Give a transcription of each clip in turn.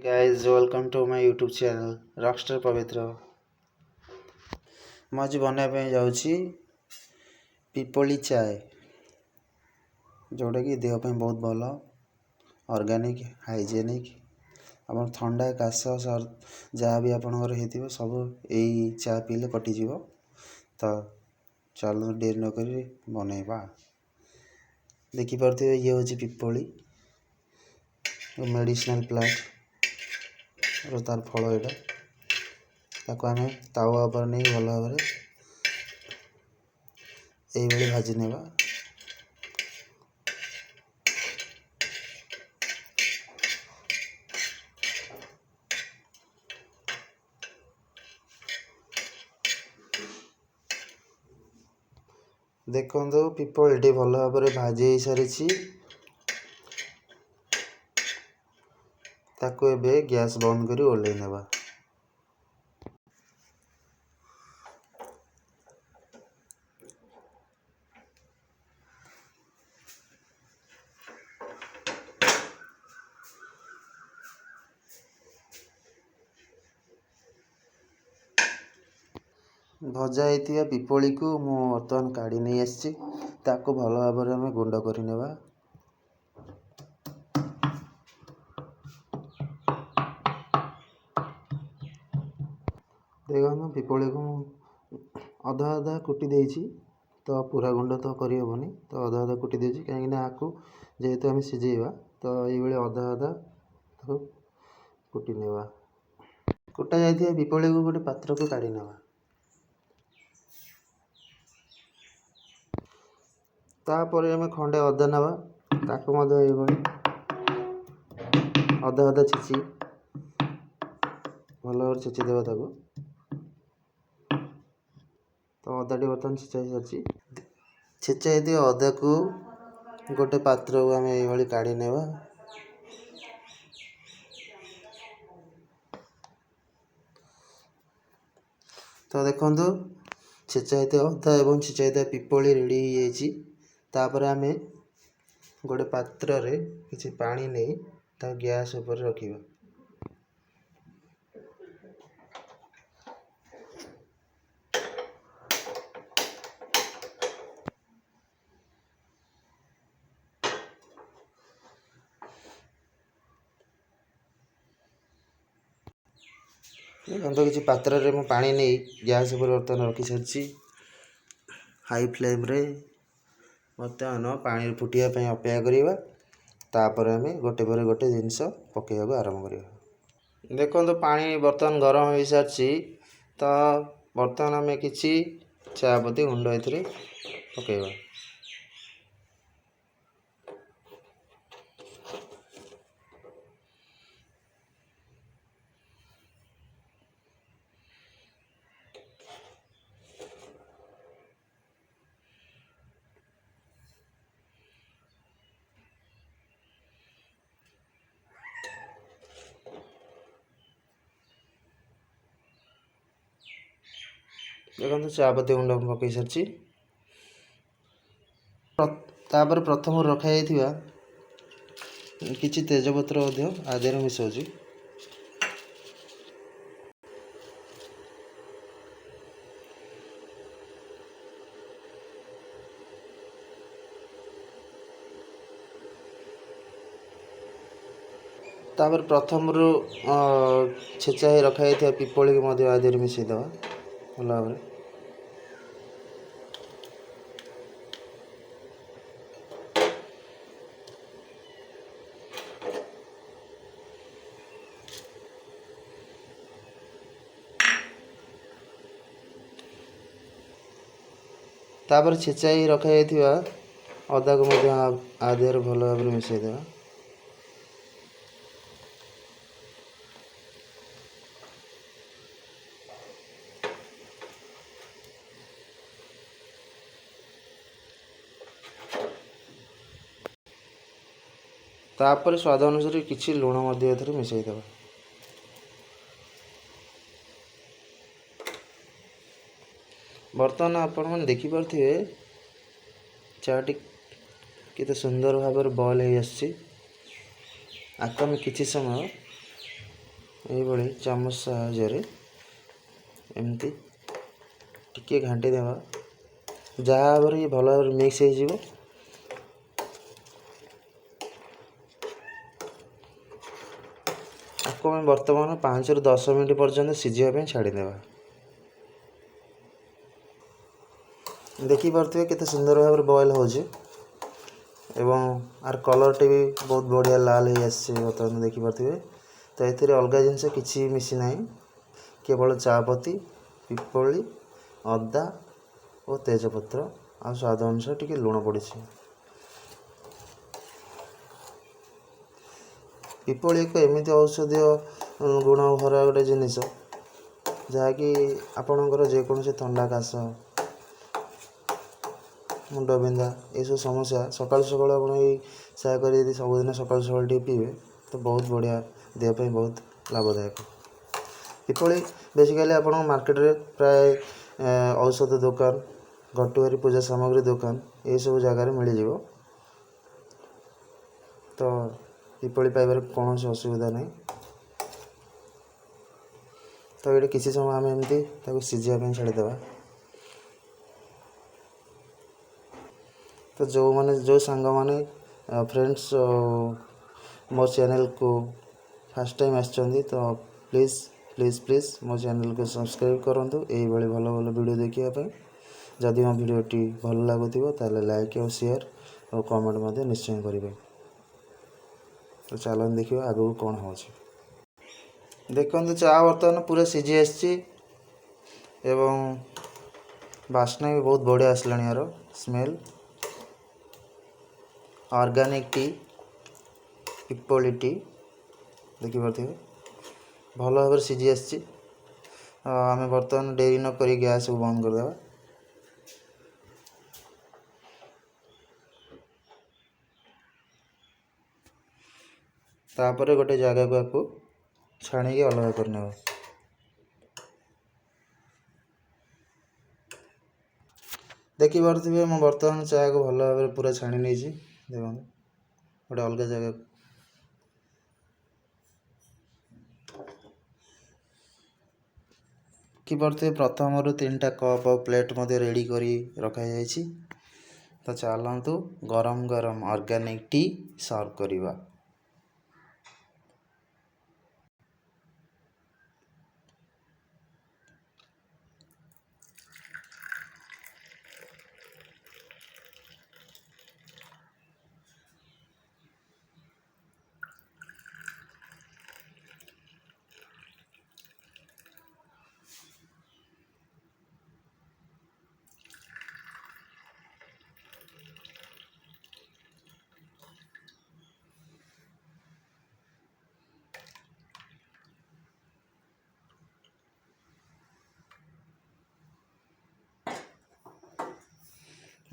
Guys, welcome to my YouTube channel Rockstar Pabitra. ମୁଁ ଆଜି ବନାଇବା ପାଇଁ ଯାଉଛି ପିପଳି ଚାଏ, ଯେଉଁଟାକି ଦେହ ପାଇଁ ବହୁତ ଭଲ, ଅର୍ଗାନିକ୍, ହାଇଜେନିକ୍। ଆପଣ ଥଣ୍ଡା, କାଶ, ଯାହା ବି ଆପଣଙ୍କର ହେଇଥିବ ସବୁ ଏଇ ଚା ପିଇଲେ କଟିଯିବ। ତ ଚାଲନ୍ତୁ ଡେରି ନକରି ବନେଇବା। ଦେଖିପାରୁଥିବେ ଇଏ ହେଉଛି ପିପଳି, ମେଡ଼ିସିନାଲ୍ ପ୍ଲାଣ୍ଟ ତାର ଫଳ ଏଇଟା। ତାକୁ ଆମେ ତାୱା ଉପରେ ନେଇ ଭଲ ଭାବରେ ଏଇଭଳି ଭାଜି ନେବା। ଦେଖନ୍ତୁ ପିପଳିଟି ଭଲ ଭାବରେ ଭାଜି ହେଇସାରିଛି। ତାକୁ ଏବେ ଗ୍ୟାସ୍ ବନ୍ଦ କରି ଓହ୍ଲେଇ ନେବା। ଭଜା ହେଇଥିବା ପିପଳିକୁ ମୁଁ ବର୍ତ୍ତମାନ କାଢ଼ି ନେଇ ଆସିଛି। ତାକୁ ଭଲ ଭାବରେ ଆମେ ଗୁଣ୍ଡ କରିନେବା। ଦେଖନ୍ତୁ ପିପଳିକୁ ମୁଁ ଅଧା ଅଧା କୁଟି ଦେଇଛି, ତ ପୁରା ଗୁଣ୍ଡ ତ କରିହେବନି, ତ ଅଧା ଅଧା କୁଟି ଦେଇଛି, କାହିଁକିନା ଆକୁ ଯେହେତୁ ଆମେ ସିଝେଇବା, ତ ଏଇଭଳି ଅଧା ଅଧା ତାକୁ କୁଟି ନେବା। କୁଟା ଯାଇଥିବା ପିପଳିକୁ ଗୋଟେ ପାତ୍ରକୁ କାଢ଼ି ନେବା। ତାପରେ ଆମେ ଖଣ୍ଡେ ଅଦା ନେବା, ତାକୁ ମଧ୍ୟ ଏଇଭଳି ଅଧା ଅଧା ଛେଚି ଭଲ ଭାବରେ ଛେଚି ଦେବା ତାକୁ। ତ ଅଦାଟି ବର୍ତ୍ତମାନ ଛେଚା ହେଇସାରିଛି। ଛେଚା ହେଇଥିବା ଅଦାକୁ ଗୋଟେ ପାତ୍ରକୁ ଆମେ ଏଇଭଳି କାଢ଼ି ନେବା। ତ ଦେଖନ୍ତୁ ଛେଚା ହେଇଥିବା ଅଦା ଏବଂ ଛେଚା ହେଇଥିବା ପିପଳି ରେଡ଼ି ହେଇଯାଇଛି। ତାପରେ ଆମେ ଗୋଟେ ପାତ୍ରରେ କିଛି ପାଣି ନେଇ ତାକୁ ଗ୍ୟାସ୍ ଉପରେ ରଖିବା। ଦେଖନ୍ତୁ କିଛି ପାତ୍ରରେ ମୁଁ ପାଣି ନେଇ ଗ୍ୟାସ୍ ଉପରେ ବର୍ତ୍ତମାନ ରଖିସାରିଛି। ହାଇ ଫ୍ଲେମ୍ରେ ବର୍ତ୍ତମାନ ପାଣି ଫୁଟିବା ପାଇଁ ଅପେକ୍ଷା କରିବା। ତାପରେ ଆମେ ଗୋଟେ ପରେ ଗୋଟେ ଜିନିଷ ପକାଇବାକୁ ଆରମ୍ଭ କରିବା। ଦେଖନ୍ତୁ ପାଣି ବର୍ତ୍ତମାନ ଗରମ ହୋଇସାରିଛି। ତ ବର୍ତ୍ତମାନ ଆମେ କିଛି ଚା ପତି ଗୁଣ୍ଡ ଏଥିରେ ପକାଇବା। ଦେଖନ୍ତୁ ଚା ପତି ଗୁଣ୍ଡ ମୁଁ ପକାଇ ସାରିଛି। ତାପରେ ପ୍ରଥମରୁ ରଖାଯାଇଥିବା କିଛି ତେଜପତ୍ର ମଧ୍ୟ ଆ ଦେହରେ ମିଶାଉଛି। ତାପରେ ପ୍ରଥମରୁ ଛେଚା ହେଇ ରଖାଯାଇଥିବା ପିପଳିକୁ ମଧ୍ୟ ଆ ଦେହରେ ମିଶାଇ ଦେବା ଭଲ ଭାବରେ। ତାପରେ ଛେଚା ହେଇ ରଖାଯାଇଥିବା ଅଦାକୁ ମଧ୍ୟ ଆ ଦେହରେ ଭଲ ଭାବରେ ମିଶାଇ ଦେବା। ତାପରେ ସ୍ୱାଦ ଅନୁସାରେ କିଛି ଲୁଣ ମଧ୍ୟ ଏଥିରେ ମିଶାଇ ଦେବା। ବର୍ତ୍ତମାନ ଆପଣମାନେ ଦେଖିପାରୁଥିବେ ଚାଟି କେତେ ସୁନ୍ଦର ଭାବରେ ବଏଲ୍ ହେଇ ଆସୁଛି। ଆକୁ ଆମେ କିଛି ସମୟ ଏଇଭଳି ଚାମଚ ସାହାଯ୍ୟରେ ଏମିତି ଟିକିଏ ଘାଣ୍ଟି ଦେବା, ଯାହା ଭାବରେ ଇଏ ଭଲ ଭାବରେ ମିକ୍ସ ହେଇଯିବ। ଆକୁ ଆମେ ବର୍ତ୍ତମାନ 5ରୁ 10 ମିନିଟ୍ ପର୍ଯ୍ୟନ୍ତ ସିଝିବା ପାଇଁ ଛାଡ଼ିଦେବା। ଦେଖିପାରୁଥିବେ କେତେ ସୁନ୍ଦର ଭାବରେ ବଏଲ୍ ହେଉଛି ଏବଂ ଆର କଲର୍ଟି ବି ବହୁତ ବଢ଼ିଆ ଲାଲ ହେଇ ଆସିଛି ବର୍ତ୍ତମାନ ଦେଖିପାରୁଥିବେ। ତ ଏଥିରେ ଅଲଗା ଜିନିଷ କିଛି ମିଶି ନାହିଁ, କେବଳ ଚା ପତି, ପିପଳି, ଅଦା ଓ ତେଜପତ୍ର ଆଉ ସ୍ୱାଦ ଅନୁସାରେ ଟିକେ ଲୁଣ ପଡ଼ିଛି। ପିପଳି ଏକ ଏମିତି ଔଷଧୀୟ ଗୁଣ ଭରା ଗୋଟେ ଜିନିଷ, ଯାହାକି ଆପଣଙ୍କର ଯେକୌଣସି ଥଣ୍ଡା, କାଶ, ମୁଣ୍ଡବିନ୍ଧା ଏସବୁ ସମସ୍ୟା ସକାଳୁ ସକାଳୁ ଆପଣ ଏଇ ଚା କରି ଯଦି ସବୁଦିନ ସକାଳୁ ସକାଳୁ ଟିକେ ପିଇବେ ତ ବହୁତ ବଢ଼ିଆ, ଦେହ ପାଇଁ ବହୁତ ଲାଭଦାୟକ। ପିପଳି ବେସିକାଲି ଆପଣଙ୍କ ମାର୍କେଟରେ ପ୍ରାୟ ଔଷଧ ଦୋକାନ, ଘଟୁଆରୀ ପୂଜା ସାମଗ୍ରୀ ଦୋକାନ ଏସବୁ ଜାଗାରେ ମିଳିଯିବ। ତ ପିପଳି ପାଇବାରେ କୌଣସି ଅସୁବିଧା ନାହିଁ। ତ ଏଇଠି କିଛି ସମୟ ଆମେ ଏମିତି ତାକୁ ସିଝିବା ପାଇଁ ଛାଡ଼ିଦେବା। ତ ଯେଉଁ ସାଙ୍ଗମାନେ ଫ୍ରେଣ୍ଡସ୍ ମୋ ଚ୍ୟାନେଲ୍କୁ ଫାର୍ଷ୍ଟ ଟାଇମ୍ ଆସିଛନ୍ତି, ତ ପ୍ଲିଜ୍ ପ୍ଲିଜ୍ ପ୍ଲିଜ୍ ମୋ ଚ୍ୟାନେଲ୍କୁ ସବସ୍କ୍ରାଇବ୍ କରନ୍ତୁ ଏଇଭଳି ଭଲ ଭଲ ଭିଡ଼ିଓ ଦେଖିବା ପାଇଁ। ଯଦି ମୋ ଭିଡ଼ିଓଟି ଭଲ ଲାଗୁଥିବ ତାହେଲେ ଲାଇକ୍ ଆଉ ସେୟାର ଆଉ କମେଣ୍ଟ ମଧ୍ୟ ନିଶ୍ଚୟ କରିବେ। ତ ଚାଲନ୍ତୁ ଦେଖିବା ଆଗକୁ କ'ଣ ହେଉଛି। ଦେଖନ୍ତୁ ଚା ବର୍ତ୍ତମାନ ପୁରା ସିଝି ଆସିଛି ଏବଂ ବାସ୍ନା ବି ବହୁତ ବଢ଼ିଆ ଆସିଲାଣି। ଏହାର ସ୍ମେଲ୍ ଅର୍ଗାନିକ୍ ଟି, ପିପଳି ଟି ଦେଖିପାରୁଥିବେ ଭଲ ଭାବରେ ସିଝି ଆସିଛି। ଆମେ ବର୍ତ୍ତମାନ ଡେରି ନ କରି ଗ୍ୟାସ୍କୁ ବନ୍ଦ କରିଦେବା। ତାପରେ ଗୋଟେ ଜାଗାକୁ ଆକୁ ଛାଣିକି ଅଲଗା କରିନେବା। ଦେଖିପାରୁଥିବେ ମୁଁ ବର୍ତ୍ତମାନ ଚାକୁ ଭଲ ଭାବରେ ପୁରା ଛାଣି ନେଇଛି। ଦେଖନ୍ତୁ ଗୋଟେ ଅଲଗା ଜାଗାକୁ। ଦେଖିପାରୁଥିବେ ପ୍ରଥମରୁ 3ଟା କପ୍ ଆଉ ପ୍ଲେଟ୍ ମଧ୍ୟ ରେଡ଼ି କରି ରଖାଯାଇଛି। ତ ଚାଲନ୍ତୁ ଗରମ ଗରମ ଅର୍ଗାନିକ୍ ଟି ସର୍ଭ କରିବା।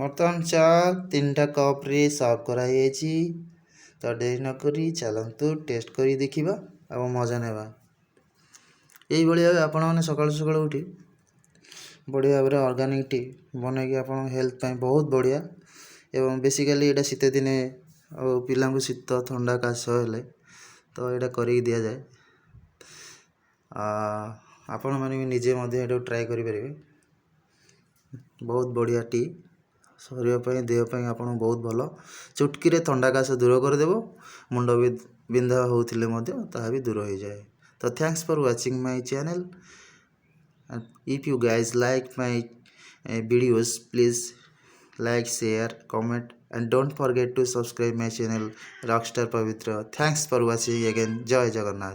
ବର୍ତ୍ତମାନ ଚା 3ଟା କପ୍ରେ ସର୍ଭ କରାଯାଇଛି। ତ ଡେରି ନକରି ଚାଲନ୍ତୁ ଟେଷ୍ଟ କରି ଦେଖିବା ଏବଂ ମଜା ନେବା। ଏଇଭଳି ଭାବେ ଆପଣମାନେ ସକାଳୁ ସକାଳୁ ଉଠି ବଢ଼ିଆ ଭାବରେ ଅର୍ଗାନିକ୍ ଟି ବନେଇକି ଆପଣଙ୍କ ହେଲ୍ଥ ପାଇଁ ବହୁତ ବଢ଼ିଆ। ଏବଂ ବେସିକାଲି ଏଇଟା ଶୀତ ଦିନେ ଆଉ ପିଲାଙ୍କୁ ଶୀତ ଥଣ୍ଡା କାଶ ହେଲେ ତ ଏଇଟା କରିକି ଦିଆଯାଏ। ଆପଣମାନେ ବି ନିଜେ ମଧ୍ୟ ଏଇଟାକୁ ଟ୍ରାଏ କରିପାରିବେ। ବହୁତ ବଢ଼ିଆ ଟି, ଶରୀର ପାଇଁ ଦେହ ପାଇଁ ଆପଣଙ୍କୁ ବହୁତ ଭଲ। ଚୁଟକିରେ ଥଣ୍ଡା କାଶ ଦୂର କରିଦେବ, ମୁଣ୍ଡ ବି ବିନ୍ଧା ହେଉଥିଲେ ମଧ୍ୟ ତାହା ବି ଦୂର ହୋଇଯାଏ। ତ thanks for watching my channel. If you guys like my videos, please like, share, comment and don't forget to subscribe my channel Rockstar Pabitra. Thanks for watching again. Jay Jagannath.